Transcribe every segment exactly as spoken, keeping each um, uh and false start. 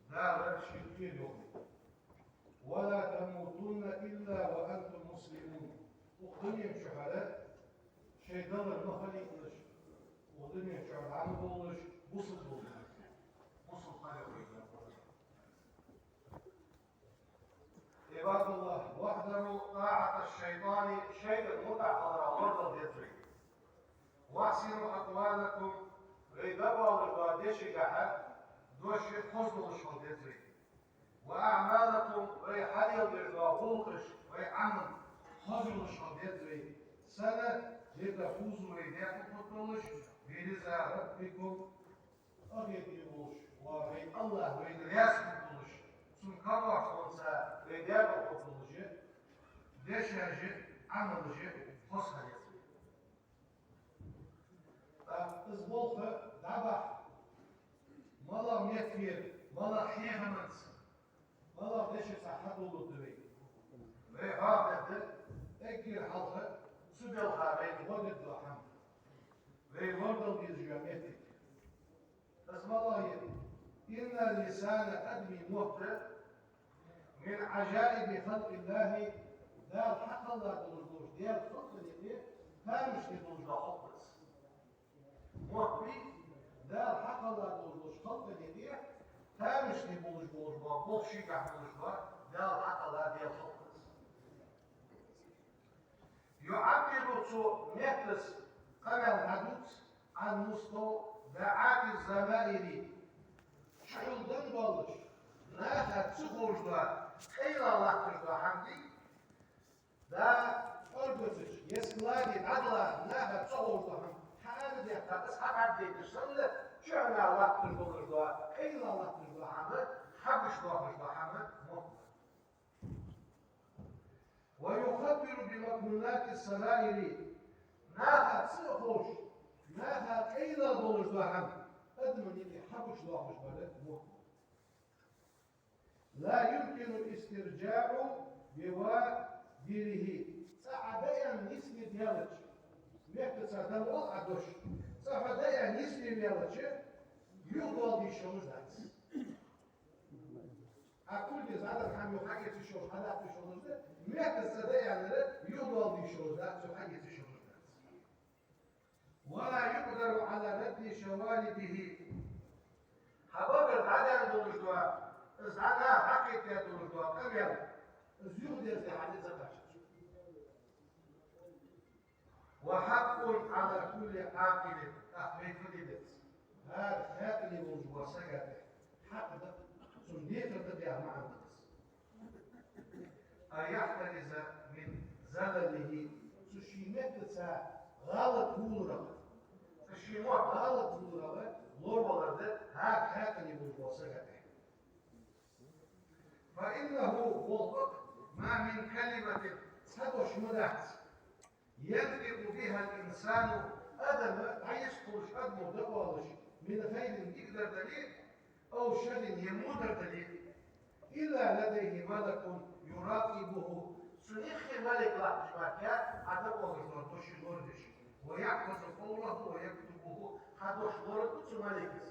Дала шийна кхера йоах. ولا تموتن إلا وأنتم مسلمون. Укх дунен чухьара шоай далар ма хилийталаш, укх дунен чухьара дӀа ма довлалаш, бусалба волаш. Бусалба хилалаш. عباد الله، واحذروا طاعة الشيطان, шайтӀанна мутӀахьа хиларах лорадала деза вай. وأحسنوا أقوالكم, вай дӀаоалаш дола дешагахьа дош хоза долаш хила деза вай. وأعمالكم, вай хьаделдеш дола гӀулакхаш, вай Ӏамал хоза йолаш хила деза вай. Сенна? لتفوزوا, вай даькъала хургдолаш, برضا ربكم, къахетаме волаш вола вай АллахӀ вайна раьза хургдолаш, цун камаьршонца вай даькъала хургдолаш, дешаш а, Ӏамалаш а хоза хила еза вай. ТӀаккха из болх дӀабахьа, малагӀа меттера, малагӀа хьехамца, малагӀа дешаца хьадоладергда вай. Вай хьоахадергда эггара хьалха цу балха вайна гӀо дергдола хӀама, вай лорадала дезаш йола моттиг. Из малагӀа я? إن اللسان, адамий мотт, من عجائب خلق الله, Дала хьакхелла долаш долча Даьла халкъа юкъе тамашийна долаш дола халкъ да из. Мотт Дала хьакхелла долаш долча халкъа юкъе тамашийна болаш, болаш бола, болх шийгахь болаш бола, Дала хьакхелла Даьла халкъ да из. يعبر, цу меттаца къамаьл хьадувц, عن مستودعات الضمائر, чухьулденна долаш, наха ца ховш дола, къайла латташ дола хӀама дий, да, оргоцаш, е складе дӀадала, наха ца ховш дола хӀама хьаарадаьккха, из хьабӀаргадайташ санна, чухьнахьа латташ долаш дола, къайла латташ дола хӀама, хьагуш доахаш дола хӀама мотт да. ويخبر بمكنونات السرائر, наха ца а ховш, наха къайла долаш дола хӀама, адамий юкъе хьагуш доахаш бар мотт. لا يمكن الاسترجاع بوادره. ЦӀагӀа Ӏа даьнна нийсде ваьлча, меттаца дӀаоал Ӏа дош, цӀагӀа Ӏа даьнна нийсде ваьлча, юхадоаладе йиш йолаш дац. Ӏа кулгаш дӀадар хӀама юха хьаэца йиш йолаш, хьадаккха йиш йолаш да, меттаца даьннар юхадоаладе йиш йолаш дац, юха хьаэца йиш йолаш дац. ولا يقدر على رد شوارده. Хьа багара дӀадаьнна долаш дола, из дӀа наха хьакхийтта долаш дола къамаьл, из юхадерзаде хьа низ кхоачац. وحق على كل عاقل, тӀаккха вай фу де деза? ХӀара хьаькъале волаш вола сага тӀа хьакъ да, цунна декхар да яха маӀан да из. أن يحترز من زلله, цу ший меттаца гӀалат хуларах, цу ший мотт гӀалат хуларах лоравалар да хӀара хьаькъале волаш вола сага тӀа. فإنه, болх ба, ما من كلمة, цхьа дош ма дац, ينطق بها الإنسان, адам дӀайист хулаш, адамо дӀаоалаш, من خير, дикадар дале, أو شر, е водар дале, إلا لديه ملك يراقبه, цунна юххе малейк латташ мара Ӏа дӀаоалаш дола дош лорадеш, ويحفظ قوله ويكتبه, хьа дош лорадергда цу малейкас,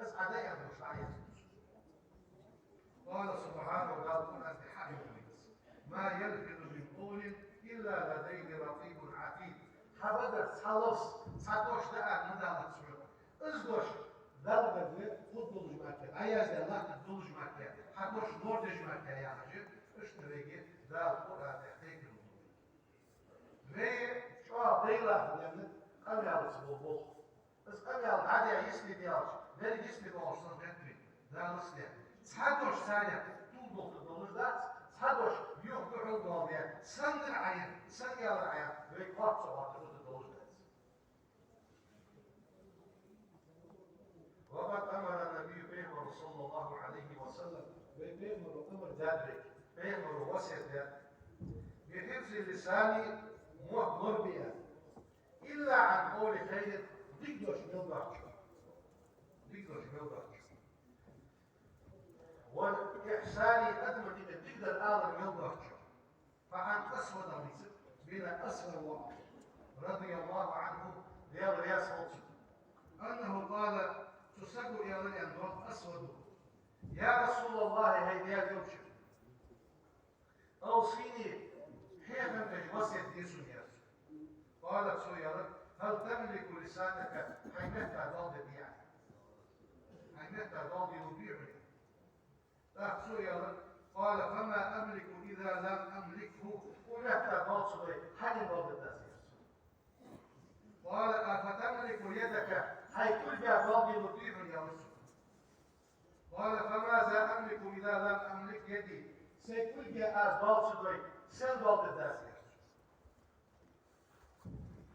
из Ӏа даьнна дош дӀаязду цо. قال سبحانه, Дала Къуръан тӀа хьаоал: ما يلفظ من قول إلا لديه رقيب عتيد. Хьа багара цхьа лафз, цхьа дош дӀаала ма далац хьона. Из дош Далла бегӀа хургдолаш мара, дӀаяздаь латтаргдолаш мара, хьа дош лорадеш мара яхаш, иштта вайга Дала Къуръан тӀа кхайкар лу. Вай чӀоагӀа дайлахь даьннад къамаьлаца бола болх. Из къамаьл дӀадаь йисте даьлча, берригаш йисте доагӀаш санна хет вайна, Дала йисте. Цхьа дош царех тувлабахийтаргдолаш дац, цхьа дош юхадухьал доаладаь, сенна дар Ӏа яр, сенна аьлар Ӏа яр, вай кхоаца гӀоттар долаш дац. وقد أمر النبي, Пайхамара, صلى الله عليه وسلم, вай Пайхамара амар даьд вайга, Пайхамара васкет даьд: بحفظ اللسان, мотт лорабе, إلا عن قول خير, дика дош мел доацача. Дика дош мел доацача. والإحسان, адамашта юкъе дикадар алар мел доацача. فعن أسود, хьалхара бийца, بن أسود, رضي الله عنه, Даьла раьза хилва цунна, أنه قال, цу саго аьлар, аьнна доагӀа Асвада: والله, хӀай Даьла Элча, أوصني, хьехам беш васкет де сона, аьлар цо. قال, цо аьлар: هل تملك لسانك, хьай метта доал де дий Ӏа? Хьай метта доал де лургдий хьона? ТӀаккха цо аьлар: قال: فما أملك إذا لم أملكه, укх метта доал ца дой, хьаьнга доал дергда аз, аьлар цо. قال: أفتملك يدك, хьай кулга доал де лургдий хьона, аьлар цо. قال: فماذا أملك إذا لم أملك يدي, сай кулга аз доал ца дой, сенна доал дергда аз, аьлар цо.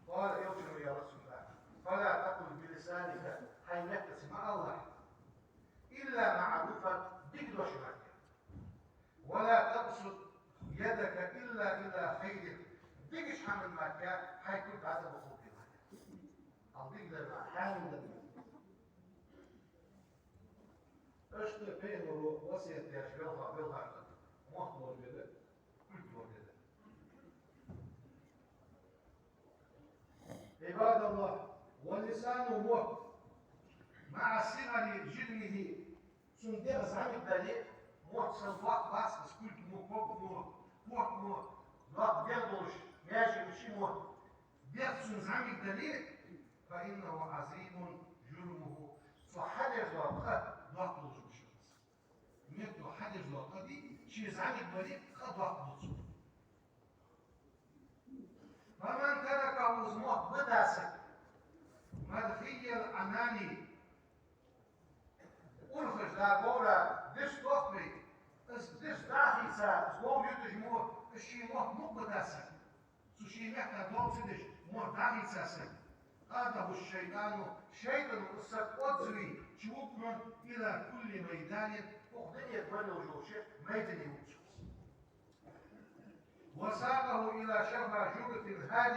قال, Элчано аьлар цунга: فلا تقل بلسانك, хьай меттаца ма алалахь, إلا معروفا, дика дош мара, ولا تبسط يدك إلا إلى خير, дикача хӀаман мара хьай кулг дӀатӀабахалда, аьлар. Хьал дика дар мара, хьаьнал дар мара. Иштта пайхамаро васкет деш велха-, велхар да: мотт лорабе да, кулг лорабе да. عباد الله, واللسان, мотт, مع صغر جرمه, цун дегӀ зӀамига дале, мотт сел доккха бац, из кулг мо, ког мо, корта мо, доккха дегӀ долаш, маьждиг ши мотт, дегӀ цун зӀамига дале, فإنه عظيم جرمه, цо хьадеш дола къа доккха долаш ба шоана. Метто хьадеш дола къа дий, ше зӀамига бале, къа доккха да цун. فمن تركه, из мотт бита саг, مرخي العنان, урхаш да говра дирст тохкий, из дирст дӀахийца, из говр юташ мо, из ший мотт мукъа бита саг, цу ший метта доал ца деш, мотт дӀахийца саг, قاده الشيطان, шайтӀано из саг оццавий, чу вукхун, إلى كل ميدان, укх дунен тӀа мел йолча майдане вувц цо из. وساقه إلى شفا جرف هار,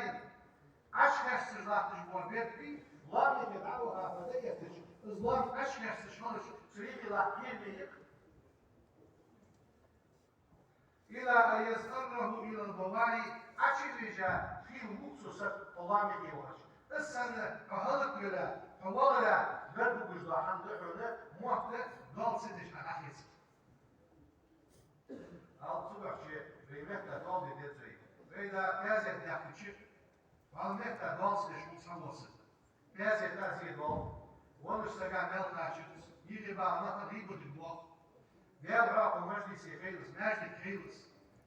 Ӏочухаьсташ латташ бола берд бий, лоам юхе дӀаваха фу да эттача, из лоам Ӏочухаьсташ хилча, цу юхе латта кийраме я-кх. إلى أن يضطره إلى البوار, Ӏочу а вижа, хила вувц цо саг, лоам юхе вахача. Из санна хьо хӀалаквала, хьо валара гарга вугаш дола хӀама да хьона мотт доал ца деш хьа дӀахецар. Хьал цу бахьче вай метта доал де деза вай. Вай да пазет даьккхача, хьал метта доал ца деш вуц хьа воса. Пазет а зе доал. Валаш сага мел кхачац, юхе баха нах гӀийбатага боах. Даьла хьоахаву мажлисе хилалца, маьждиге хилалца.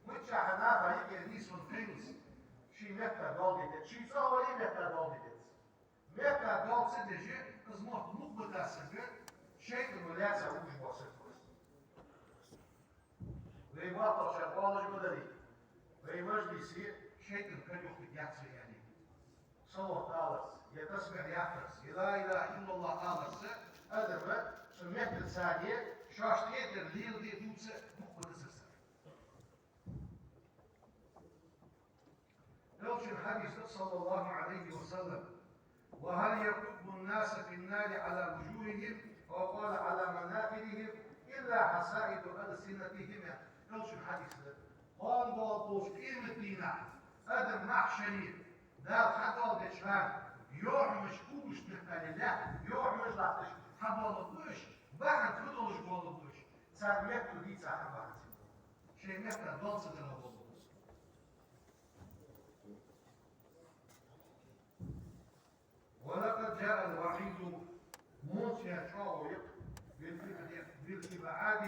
Миччахьа наха юкъе нийсвенна хилалца. Ший метта доал де деза, ший цӀагӀа вале а метта доал де деза. Метта доал ца деш, из мотт мукъа бита саг, шайтӀано лаьца вугаш вола саг ва из. Вай боккхагӀчар оалаш ма дарий, вай мажлисе шайтӀан кара йохийтаргьяц вай, аьнна. Салот аларца, е тасбихь яхарца, е لا إله إلا الله аларца, адам цу меттаца шоашта хетар леладе дувца мукъа бита саг. Элчан хьадис да, صلى الله عليه وسلم: وهل يكب الناس في النار على وجوههم, أو قال على مناخرهم, إلا حصائد ألسنتهم. Элчан хьадис да. Кхоана доагӀаш долча къематдийнахьа адам махьшаре Дала хьадоаладеча хана йоӀамаш кулгашта мехкале лаьтта, йоӀамаш латташ хьабоаларгба уж, бахьан фу долаш боаларгба уж? Цар метто дийца хьабахьанца. Шоай метта доал ца деш боаларгба уж. ولقد جاء الوعيد, мунця чӀоагӀо я-кх, بالإبعاد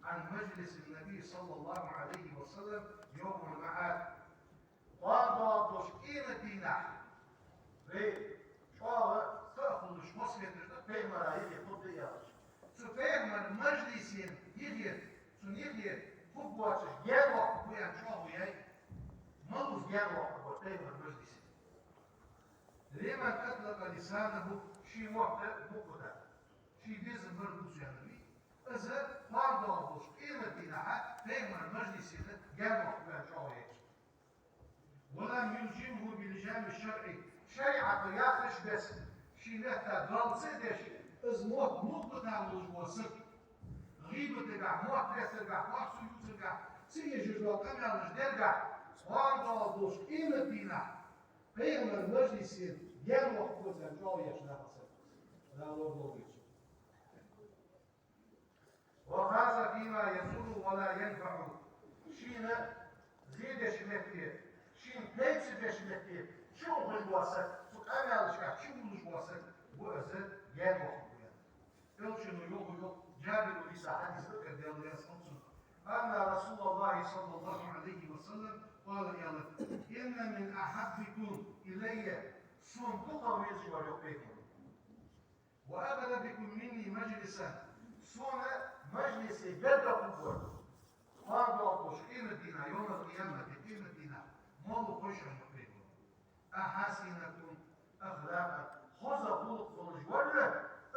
عن مجلس النبي صلى الله عليه وسلم يوم المعاد. Кхоана доагӀаш долча къематдийнахьа вай чӀоагӀа кхы а хулаш васкет деш да пайхамара юхе хургда аьлча. Цу пайхамара мажлисен юхе, цун юхе хургвоацаш гаьна вахаргва аьнна чӀоагӀо яьй. Малав из гаьна вахаргвар пайхамара мажлисе? لمن أطلق لسانه, ший мотт мукъа бита, ший безам бар дувца аьнна вий. Из кхоана доагӀаш долча къематдийнахьа пайхамара мажлисена гаьна вахаргва аьнна чӀоагӀо яьй. ولم يلجمه بلجام الشرع, шариӀато яхача беса ший метта доал ца деш, из мотт мукъа бита волаш вола саг, гӀийбатагахьа, мотт лестагахьа, орцо ювцаргахьа, ца езаш дола къамаьлаш даргахьа, кхоана доагӀаш долча къематдийнахьа пайхамара мажлисена гаьна вахаргвац аьнна чӀоагӀо яьча нахах саг. Дала лорадолда вай цунна. وخاض فيما саг, цу къамаьлашкахь чувуллаш вола саг ва из, гаьна ваха хургва аьнна. Элчано йоах, йоах, Джабира дийца хьадис да, Даьла раьза хилва цунна. أن رسول الله صلى الله عليه وسلم قال, аьлар: إن من أحبكم إلي, сона дукхагӀа везаш вар, йоах пайхамара, وأقربكم مني مجلسا, сона мажлисе берригаш хургвар, кхоана доагӀаш къематдийнахьа, يوم القيامة, къематдийнахьа, малав хой шоана, йоах пайхамара, أحاسنكم أخلاقا, хоза гӀулакх долаш вар,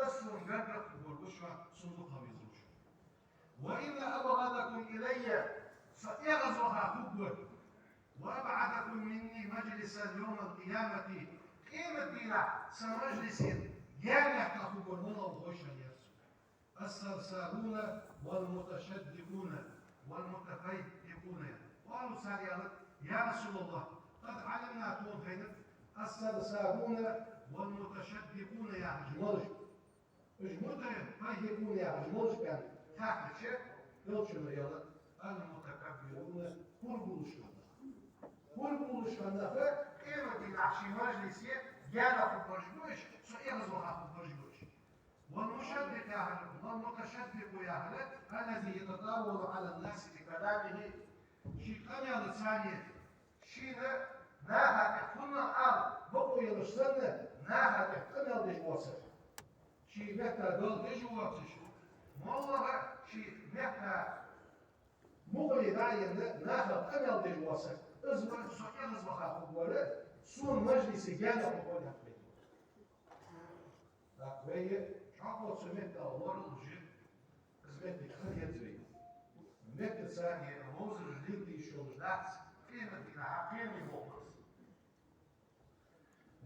из сона берригаш хургвар ва шоана, сона дукхагӀа везаш ва шоана. وإن أبغضكم إلي, со эгӀазваха хургвар, وأبعدكم مني مجلسا يوم القيامة, къематдийнахьа са мажлисера гаьна ваьккха хургвар малав хой шоана, аьлар цо. الثرثارون والمتشدقون والمتفيهقون. قالوا, цар аьлар: يا رسول الله, قد علمنا, тхона хайнад, الثرثارون والمتشدقون яхаш малаш, уж متفيهقون яхаш малаш ба аьнна. Тхона хетача, Элчано аьлар: المتكبرون, кургволаш бола нах. Кургволаш бола нах къематдийнахьа ший мажлисе гаьна хургбараш ба уж, со эгӀазваха хургбараш ба уж. والمشدق яхар, والمتشدق яхар, الذي يتطاول على الناس بكلامه. Ший къамаьлаца, шийна наха тӀа хӀама ала бокъо йолаш санна, наха тӀа къамаьл деш вола саг. Ший метта доал деш воацаш, моллагӀа ший метта мукъане дӀаенна, наха къамаьл деш вола саг. Из ва со эгӀазваха хургвар, сона мажлисе гаьна хургвар, аьнна. ТӀаккха вай чӀоагӀа цу метта лоралуш, из моттиг хила еза вай. Меттаца вовзараш лелде йиш йолаш дац, къематдийнахьа кхераме болх ба из.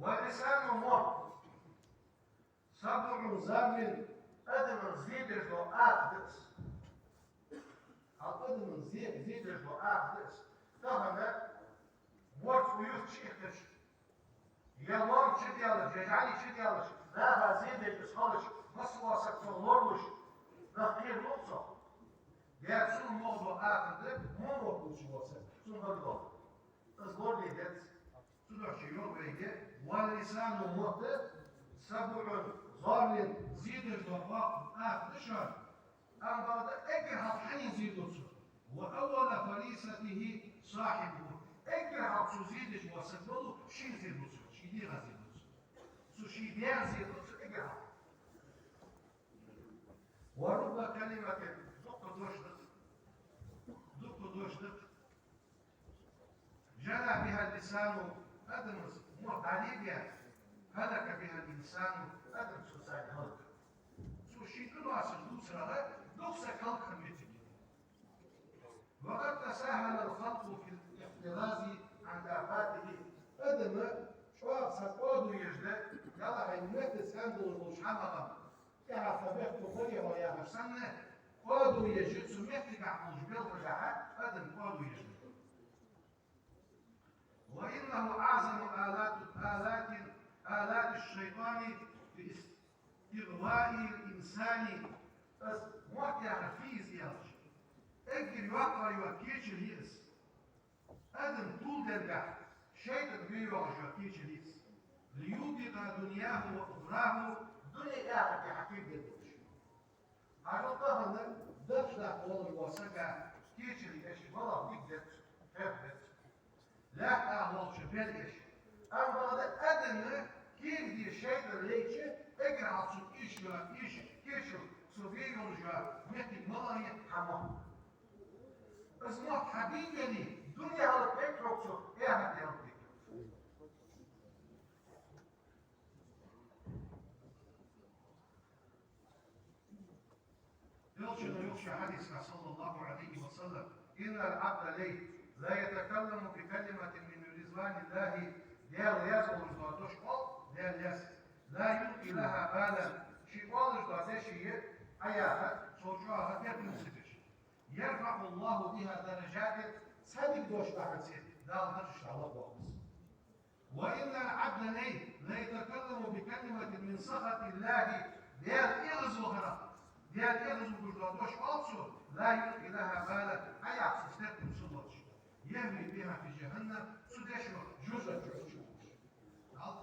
واللسان, мотт, سبع ضار, адамна зе деш дола акха да из. Хьал адамна зе, зе деш дола акха да из. Тахан ворцӀа юрта чу ихташ, е лоам чу даьлча, е жӀали чу даьлча, наха зе деш из хилча, массавола саг цох лоралуш, нах кхералу цох. Даьра цунна мугӀ дола акха да, мугӀ мотт болаш вола саг, цунна хӀама доал. Из лорале деза. Цудухьа йоах вайга: واللسان, мотт, سبع ضار, зе деш дола акха да шоана. Амма бакъда эггара хьалха хьанна зе ду цо? وأول فريسته صاحبه. Эггара хьалха цо зе деш вола саг малав, шийна зе ду цо, ший дегӀа зе ду цо. Цо ший дегӀа зе ду цо эггара хьалха. ورب كلمة, дукха дош да, дукха дош да, جنى بها اللسان, адамас мотт дӀалебе, هلك بها الإنسان, адам цунца хӀалакву. Цо ший тӀадоссаш дувцарах дукха саг хӀалакхургва. وقد تساهل الخلق في الاحتراز عن آفاته. Адам чӀоагӀа цхьа кӀоадо еш да, ялахьа метта цӀена долаш долча хӀамах, тӀехьа тха мехка хургья хьо яхаш санна, кӀоадо еш, цу меттагахьа болча белхашкахьа адам кӀоадо еш да. وإنه أعظم آلات، آلات، آلات الشيطان في إغواء الإنسان. Из мотт яхар фу я аьлча, эггара йоккхагӀа йола кечал я из. Адам тувладергахьа шайтӀа ве йоагӀаш йола кечал я из. ليوبق دنياه وأخراه, дуне а, ахарт а хьатӀадергдолаш. Хьажал, тахан дахча даккха волаш вола сага кечал еш малагӀа дика деза, хӀама деза. Лаьтта агӀа волча бер еш. Амма бакъда адам кегде шайтӀа лайча, эггара хьалха цунна эшаш йола, эшаш, кечал, цо ве йолаш йола моттиг малагӀа я? Хьа мотт. Из мотт хьабе веле, дуне хӀалакдергда хьога цо, ахарт а хӀалакдергда хьога цо. Элчано йоах ший хьадисагахь, صلى الله عليه وسلم: إن العبد, лай, ليتكلم بكلمة من رضوان الله, Даьла раьза волаш дола дош оал, Даьла раьза, لا يلقي لها بالا, ше оалаш дола дешаш Ӏояха, цо чӀоагӀа теркам ца беш. يرفع الله بها درجات, цхьа дика дош бахьанца Дала даржаш дӀалакхбоаккх из. وإن العبد, лай, ليتكلم بكلمة من سخط الله, Даьла эгӀазвахарах, Даьла эгӀазвугаш дола дош оал цо, لا يلقي لها بالا, Ӏояха цо теркам ца луш, يهوي بها في جهنم, цу дешо жожагӀате чу вугаш. Хьал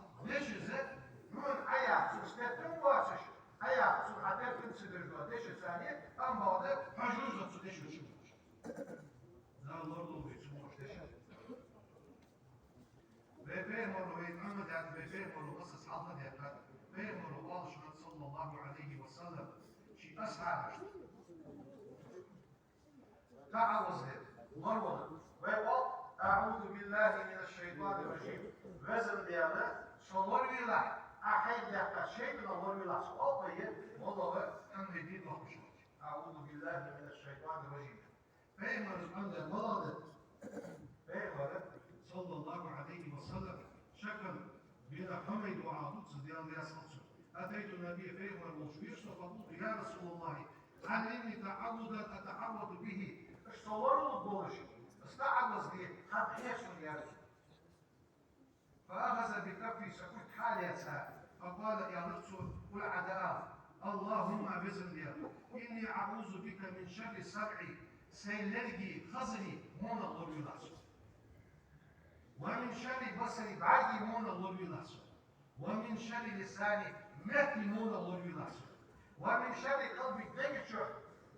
Хьажа жожагӀате цу дешо чу. Дала лорадолда вай цу мо дешо. Вай пайхамара, вай Мухьаммад яц, вай пайхамара массаза хьалха даьккхад, пайхамара оалаш хиннад, саллаллахӀу Ӏалайхи ва саллам, ший асхьабашта. ТаӀаввуз де, лоравала. Вай оал: «أعوذ بالله من الشيطان الرجيم». Везан Даьла, со лоравелахь, Ӏа хьайга даьккхача шайтӀанах лоравелахь со, оал вай, валлахӀи, хӀама дийна лохуш. «أعوذ بالله من الشيطان الرجيم». Пайхамара къамаьл малагӀа да? Пайхамара, саллаллахӀу Ӏалайхи ва саллам, шакал бера хӀама дуӀа ду цу Даьла раьза хилва цунна. أتيت النبي, пайхамар волча вера со, فقلت: يا رسول الله، علمني تعوذا أتعوذ به. Аз со лоравала волаш, аз таӀаввуз де, хьа хьехар яр. فأخذ بكفي, са кулг хьалаьца, فقال, аьлар цо, قل, Ӏа дӀаала: اللهم, везан Даьла, إني أعوذ بك من شر سمعي, сай лергий, хазарий вонах лоравелахь со. ومن شر بصري, бӀаргий вонах лоравелахь со. ومن شر لساني, меттий вонах лоравелахь со. ومن شر قلبي, дега чу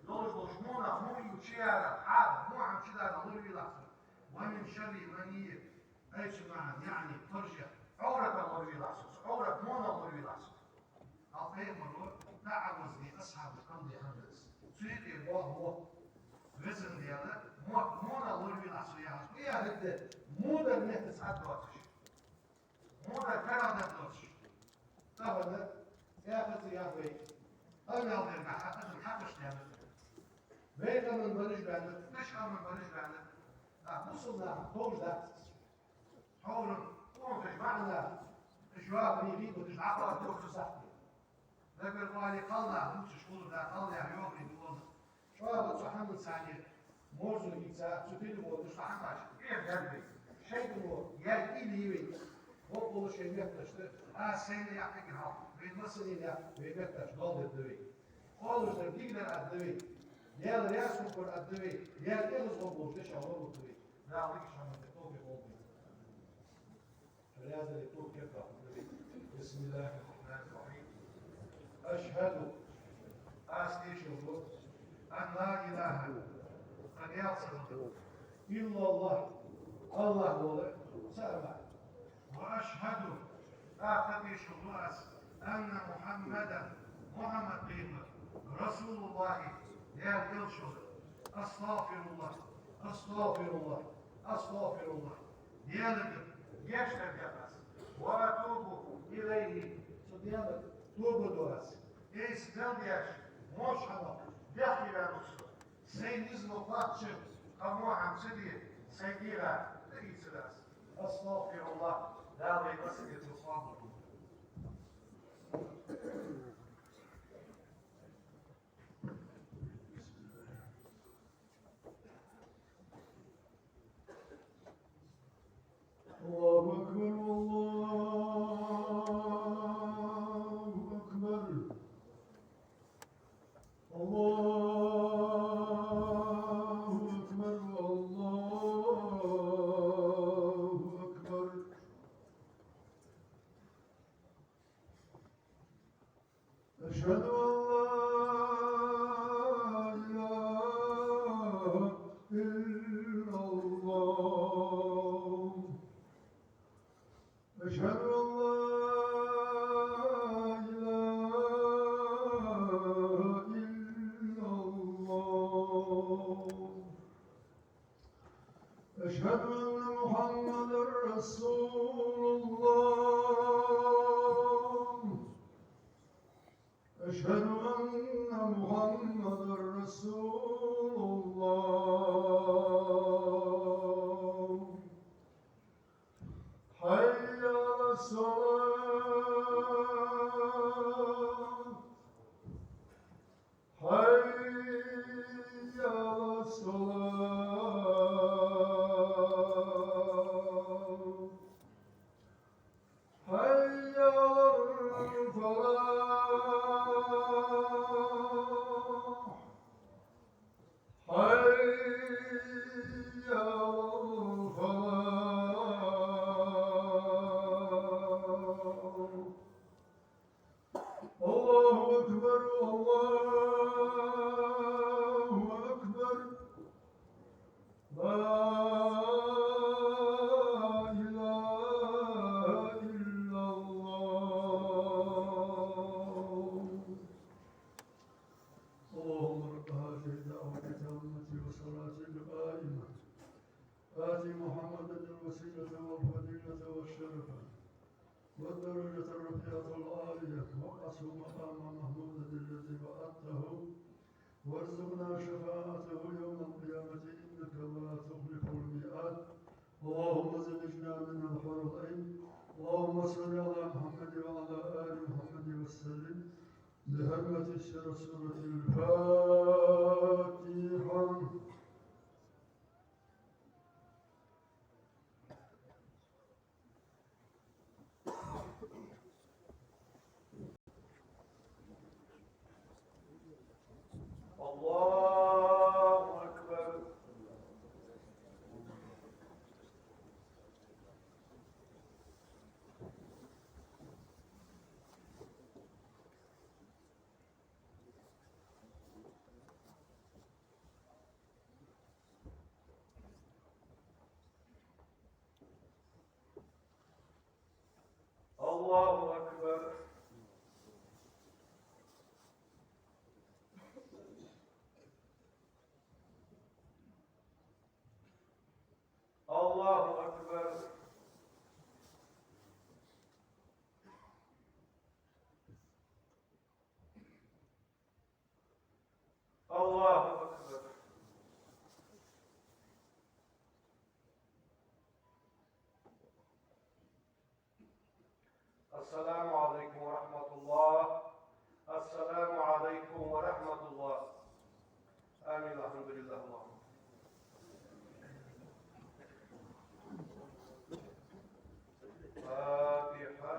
долаш долча вонах, во ю чу ярах, хьа, во хӀама чу дарах лоравелахь со. ومن شر مني, أي سمعا, يعني فرجي, Ӏовратах лоравелахь со, Ӏоврат вонах лоравелахь со. Ал пайхамара таӀаввуз де асхьабашта къамаьл даь хиннад. Цу юкъе боху мо: везан Даьла, мотт вонах лоравелахь со яхаш. Кхы яхар да, во дар меттаца хьадоацаш, во дар карагӀдоацаш. Тахан цӀаькха ца яхь вай, къамаьл дергахьа, адам хьакъаш даьннад. Вай къаман бараш баьннаб, кхыча къаман бараш баьннаб. А бусалба наха товш дац. Хьовра, къонахий баьнна, жоп дийхи, буташ дӀакхоачаш доху сахьте. Дагар вали кхалла, муцаш хулар да, кхалла йохий ду валла. ЧӀоагӀа цу хӀаман царна морзо хӀинца, цу телефонаш, цу хӀамаш, эр дерг вай. ШайтӀано яьй, ийла йий вай. Боккъала шайн метташта, а сайна яккхийтар хьалха, вай массанена яккха, вай метташ дола дергда вай. Оалаш дар дика дар аргда вай. Даьла раьза хургбар аргда вай. Даьла эгӀазло болаш дешаш лоравергда вай. Дала дика хӀаман тӀа товфикъ лолда вай. Раьза вай, тӀом кепа хургда вай. بسم الله الرحمن الرحيم. أشهد, аз тешал ду, أن لا إله, кхы Даьла ца хилар, إلا الله, АллахӀ вола цаӀ мара. وأشهد, тӀаккха тешал ду аз, أن محمدا, Мухьаммад пайхамар, رسول الله, Даьла элча хилар. أستغفر الله، أستغفر الله، أستغفر الله. Даьлага гешт дар деш аз. وأتوب إليه. Цу Даьлага тоба ду аз. Айса Дала деш, вочу хӀамах бехке ваьннав со. Сайн низамо кхоачча, кхы во хӀама ца де, сайн дегӀа тӀаийцар аз. أستغفر الله. Дала вай массанена тӀа къоабал долда. الله أكبر، الله أكبر. الله أكبر، الله أكبر. أشهد أن لا إله إلا الله. أشهد أن لا إله إلا الله. أشهد أن محمدا رسول الله. أشهد أن محمدا رسول الله. حي على الصلاة. حي على الصلاة. الوسيلة والفضيلة والشرف والدرجة الرفيعة العالية، وابعثه مقاما محمودا الذي وعدته، وارزقنا شفاعته يوم القيامة إنك لا تخلف الميعاد. اللهم زوجنا من الحور العين. اللهم صل على محمد وعلى آل محمد وسلم. بحرمة سر سورة الفاتحة. الله أكبر. الله أكبر. الله أكبر. الله أكبر. السلام عليكم ورحمة الله. السلام عليكم ورحمة الله. آمين. الحمد لله. اللهم فاتحة.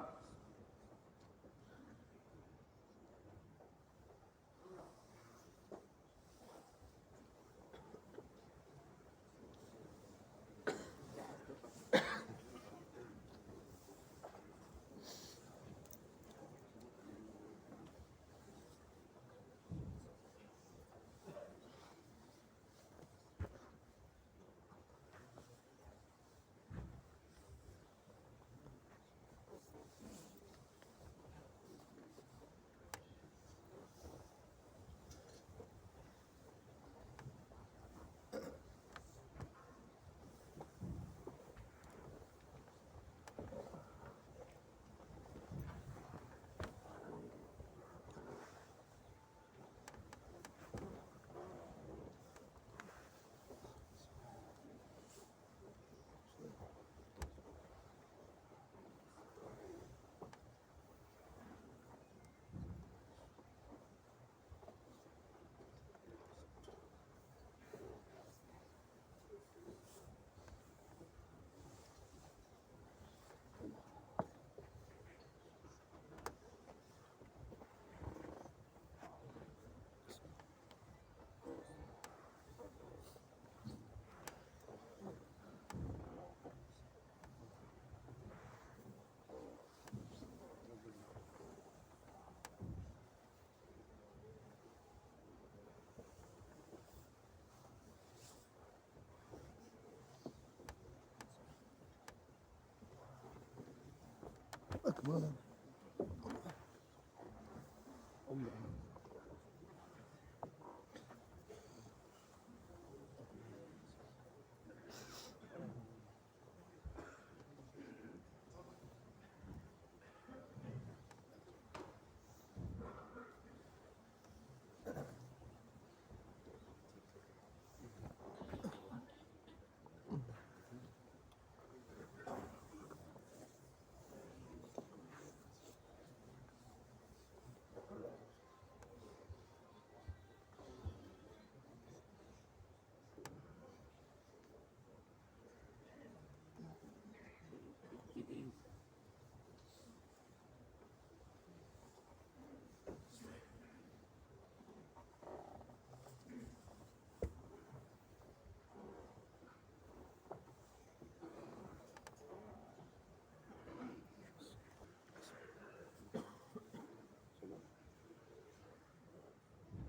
أكبر.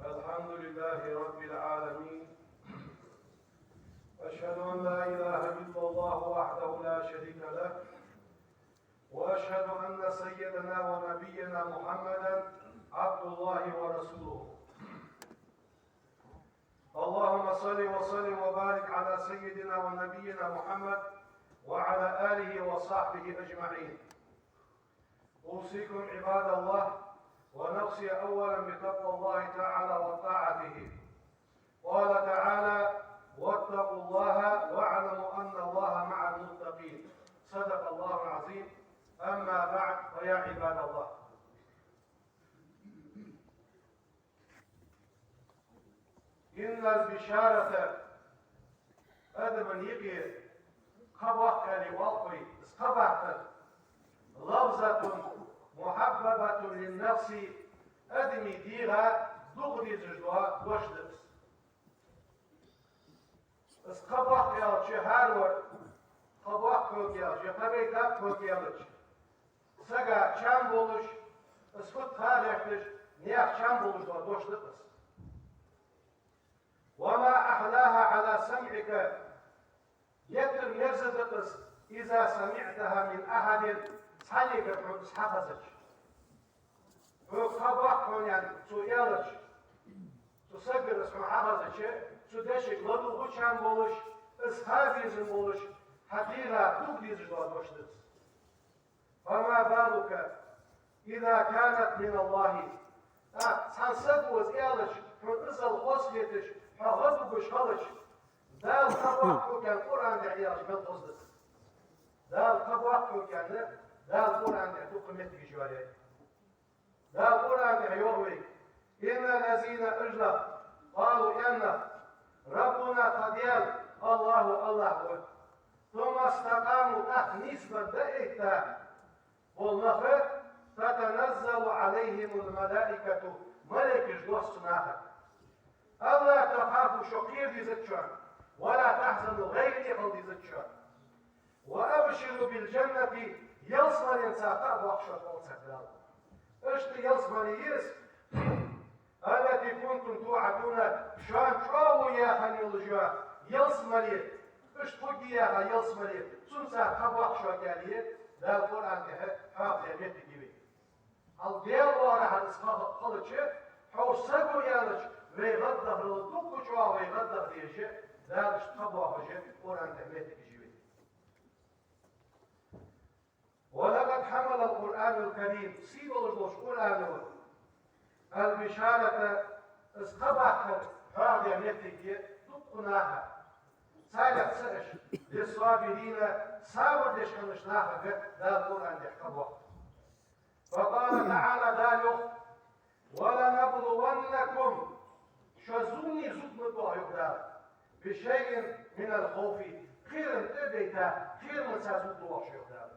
الحمد لله رب العالمين. أشهد أن لا إله إلا الله وحده لا شريك له، وأشهد أن سيدنا ونبينا محمدا عبد الله ورسوله. اللهم صل وسلم وبارك على سيدنا ونبينا محمد وعلى آله وصحبه أجمعين. أوصيكم عباد الله ونفسي أولا بتقوى الله تعالى وطاعته. قال تعالى: واتقوا الله واعلموا أن الله مع المتقين. صدق الله العظيم. أما بعد، فيا عباد الله، إن البشارة, адамий юкъе кхаъ баккха аьле оал вай, из кхаъ баккхар, لذة محببة للنفس, адамий дегӀа дукха дезаш дола дош да из. Из кхаъ баккха аьлча, хӀара вар кхаъ баккха хьога аьлча, е кхаъ байтаб хьога аьлча, сага чам болаш, из фуд ха гӀерташ, наьха чам болаш дола дош да из. وما أحلاها على سمعك, геттара мерза да из, إذا سمعتها من أحد, цхьаннегара хьона из хьахезача. Хьога кхаъ баккха хьона аьнна цо аьлча, цу сагагара из хьона хьахезача, цу дешага ладувгӀа чам болаш, из ха безам болаш, хьа дегӀа дукха дезаш дола дош да из. فما بالك إذا كانت من الله. ТӀаккха цхьан саго из аьлча, хьона иззал хоза хеташ, хьо гӀадвугаш хилча, Дала кхаъ баккха хьога аьнна Къуръан тӀа аьлча, мел хоза да из. Дала кхаъ баккха хьога аьнна, Дала Къуръан тӀа дукха моттигаш йоалаяьй. Дала Къуръан тӀа йоах вайга: إن الذين, уж нах, قالوا, аьнна нах: ربنا, тха Даьла, الله, АллахӀ ва. ثم استقاموا, тӀаккха нийсбенна дӀаэтта бола нах, تتنزل عليهم الملائكة, малейкаш доссу цу нахага. ألا تخافوا, шо кхера дезац шоана, ولا تحزنوا, гӀайгӀане хила дезац шоана. وأبشروا بالجنة, ялсмаленца кхаъ боаккх шо, оал царга Дала. Иштта ялсмале я из, التي كنتم توعدون, шоана чӀоагӀо яьха йолаш йола ялсмале, иштта хургья яьха ялсмале, цунца кхаъ боаккх шо, аьле, Дала Къуръан тӀа хьоахадаь моттиг я вайга. Хьал Даьла оагӀорахьара из кхаъ хилча, хьо саго аьлча, вай гӀаддахарал дукха чӀоагӀа вай гӀаддаха дезаш, Дала иштта кхаъ боахаш Къуръан тӀа моттигаш я вайга. ولقد حمل القرآن الكريم, сий долаш долча Къуръано, البشارة, из кхаъ баккхар хьоахадаь моттиг я дукха наха. Царех цаӀ эш, للصابرين, сабар деш хиннача нахага Дала Къуръан тӀа кхаъ боаккх. فقال تعالى, Дала йоах: ولنبلونكم, шо зуламий зувргда оаха, йоах Дала, بشيء من الخوف, кхерам тӀа а бейта, кхерамца зувргда оаха шо, йоах Дала.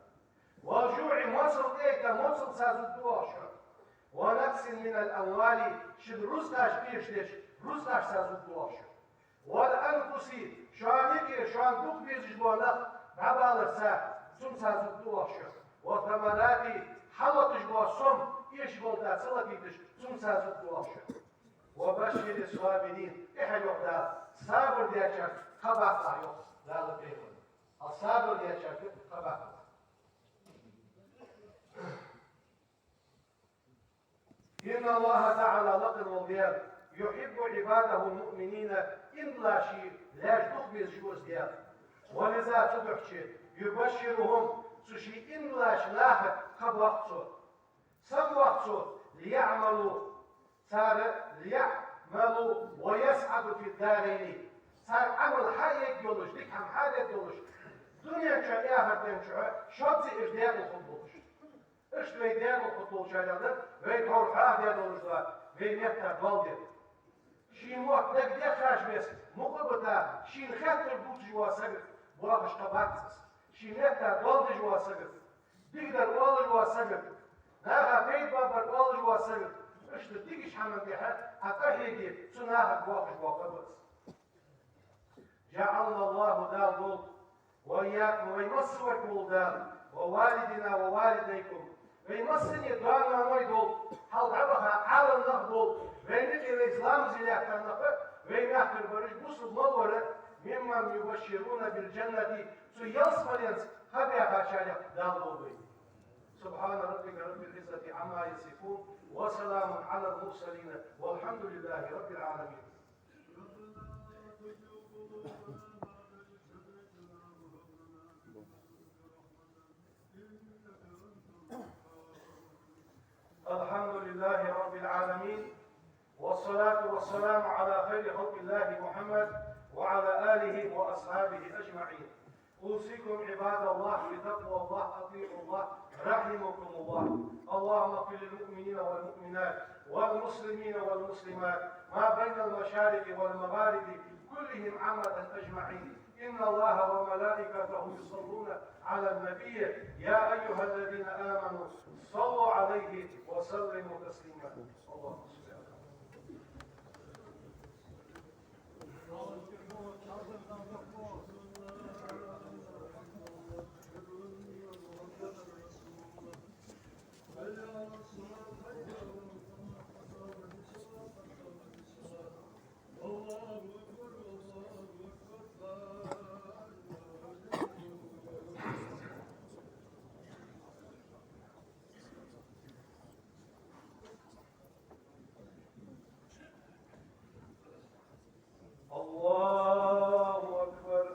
والجوع, моцал тӀа а бейта, моцалца зувргда оаха шо. ونقص من الأموال, шун рузкъаш эшадеш, рузкъашца зувргда оаха шо. والأنفس, шоана юкъера, шоана дукха безаш бола нах дӀабаларца, цунца зувргда оаха шо. والثمرات, хьалоташ бола сом эшабаларца ца латийташ, цунца зувргда оаха шо. وبشر الصابرين, тӀехьа йоах Дала, сабар дечарга кхаъ баккхалахь, йоах Дала пайхамарга. Хьал сабар дечарга кхаъ баккхалахь. إن الله تعالى, лакха вола Даьла, يحب عباده المؤمنين, иман долаш лаьш дукха безаш ва из Даьла. ولذا, цудухьа, يبشرهم, цу ший иман долаш нахага кхаъ боаккх цо. Сенна боаккх цо? ليعملوا, цар, ليعملوا ويسعدوا في الدارين, цар Ӏамал хьаергйолаш, дика хӀама хьадергдолаш, дунен чу а, эхартен чу а шозза уж даькъала хургболаш. Иштта вай даькъала хургдолчарех да вай тхьовра хьоахадаь долаш дола вай метта доал дар. Ший мотт дагадеххаш веса, мукъа а бита, шийна хеттар дувцаш вола саг боахаш кхаъ бац из. Ший метта доал деш вола саг, дикадар оалаш вола саг, наха пайда боабар оалаш вола саг, иштта дикача хӀаман тӀехьа Ӏа къахьеге, цу нахага боахаш бола кхаъ ба из. جعلنا الله, Дала долда, وإياكم, вай массаварг волда Дала, ووالدينا ووالديكم, вай массане а даь-ноаной долда, хьалха дӀабаха Ӏалам нах болда, вайна юкъе вайца ламаз лаьтта нах а, вай мехкара бараш, бусалба мел вар а, ممن يبشرون بالجنة, цу ялсмаленца кхаъ баьхачарех Дала долда вай. سبحان ربك رب العزة عما يصفون، وسلام على المرسلين، والحمد لله رب العالمين. الحمد لله رب العالمين، والصلاة والسلام على خير خلق الله محمد وعلى آله وأصحابه أجمعين. أوصيكم عباد الله بتقوى الله، أطيعوا الله، رحمكم الله. اللهم اغفر للمؤمنين والمؤمنات والمسلمين والمسلمات ما بين المشارق والمغارب كلهم عامة أجمعين. إن الله وملائكته يصلون على النبي، يا أيها الذين آمنوا صلوا عليه وسلموا تسليما. اللهم صل على محمد. الله أكبر.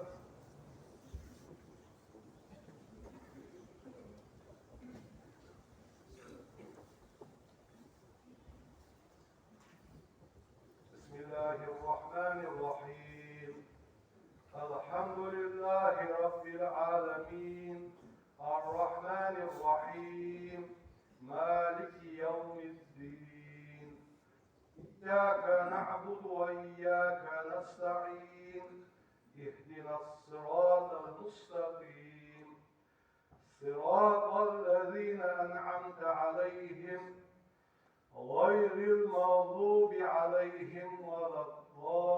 بسم الله الرحمن الرحيم. الحمد لله رب العالمين. الرحمن الرحيم. مالك يوم الدين. إياك نعبد وإياك نستعين. اهدنا الصراط المستقيم. صراط الذين أنعمت عليهم غير المغضوب عليهم ولا الضالين.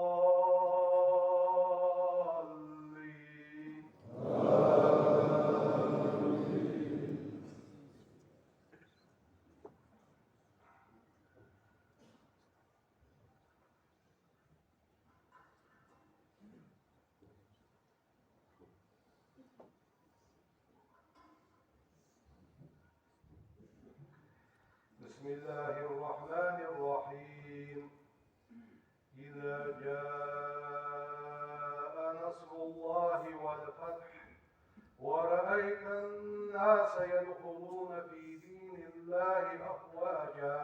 بسم الله الرحمن الرحيم. إذا جاء نصر الله والفتح ورأيت الناس يدخلون في دين الله أفواجا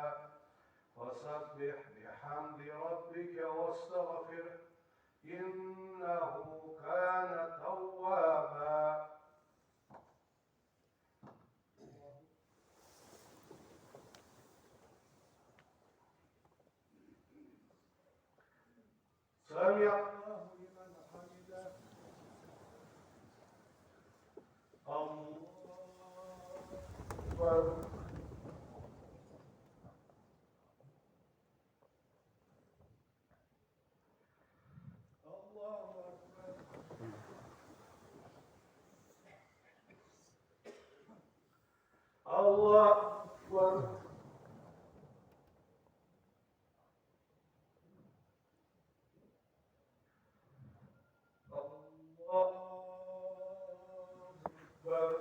فسبح بحمد ربك واستغفره إنه كان توابا. سمع الله لمن حمده. الله أكبر. الله أكبر. الله أكبر. الله أكبر.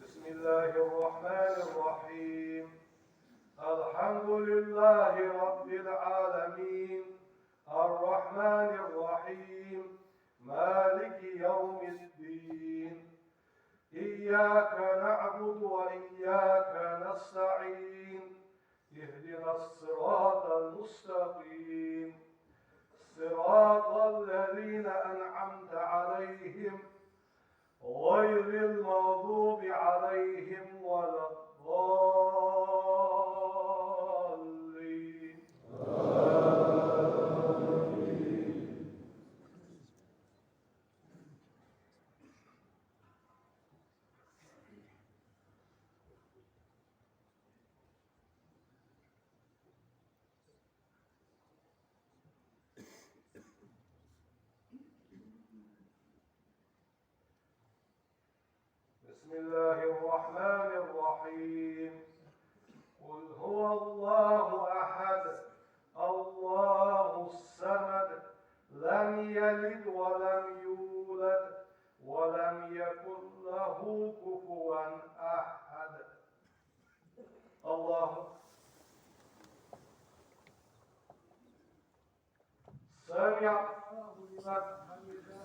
بسم الله الرحمن الرحيم. الحمد لله رب العالمين. الرحمن الرحيم. مالك يوم الدين. إياك نعبد وإياك نستعين. اهدنا الصراط المستقيم. صراط الذين أنعمت عليهم غير المغضوب عليهم ولا الضالين. آمين. بسم الله الرحمن الرحيم. قل هو الله أحد، الله الصمد، لم يلد ولم يولد، ولم يكن له كفوا أحد. الله. سمع الله لمن حمده.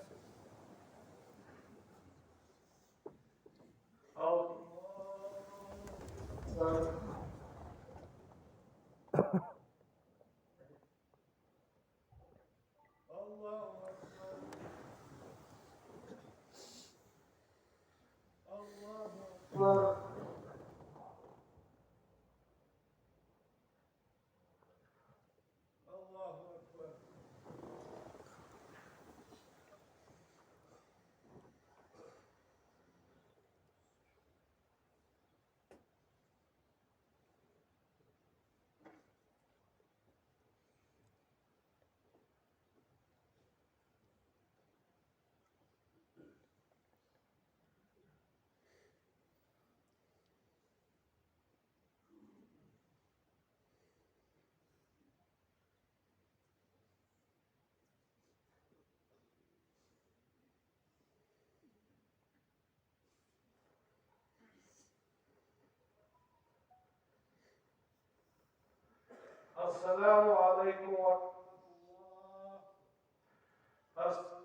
أو الله أكبر. الله أكبر. الله أكبر. السلام عليكم ورحمة الله. الس-